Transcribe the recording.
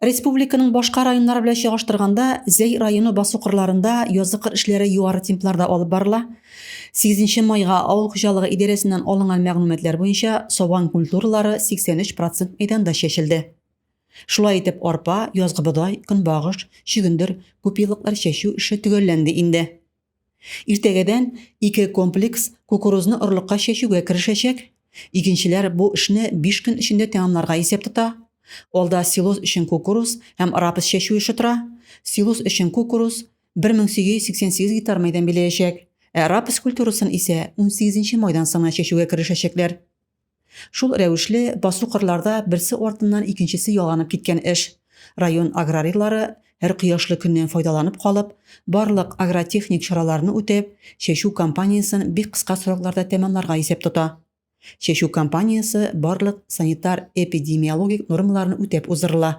Республиканың башка районнары белән чагыштырганда, Зәй районы басу-кырларында язгы кыр эшләре югары темпларда алып барыла. 8 майга авыл хуҗалыгы идарәсеннән алынган мәгълүматлар буенча, сабан культуралары 83 процент мәйданда чәчелде. Шулай итеп, арпа, язгы бодай, көнбагыш, чөгендер, күпьеллыклар чәчү эше төгәлләнде инде. Иртәгәдән ике комплекс кукурузны орлыкка чәчүгә керешәчәк. Игенчеләр бу эшне биш көн эчендә тәмамларга исәп тота. Алда силос өчен кукуруз һәм рапс чәчү эше тора. Силос өчен кукуруз 1888 гектар мәйдан биләячәк, ә рапс культурасын исә унсигезенче майдан соң гына чәчүгә керешәчәкләр. Шул рәвешле, басу-кырларда берсе артыннан икенчесе ялганып киткән эш. Район аграрийлары һәр кояшлы көннән файдаланып калып, барлык агротехник чараларны үтәп, чәчү кампаниясен бик кыска срокларда тәмамларга исәп тота. Чәчү кампаниясе барлык санитар-эпидемиологик нормаларны үтәп уздырыла.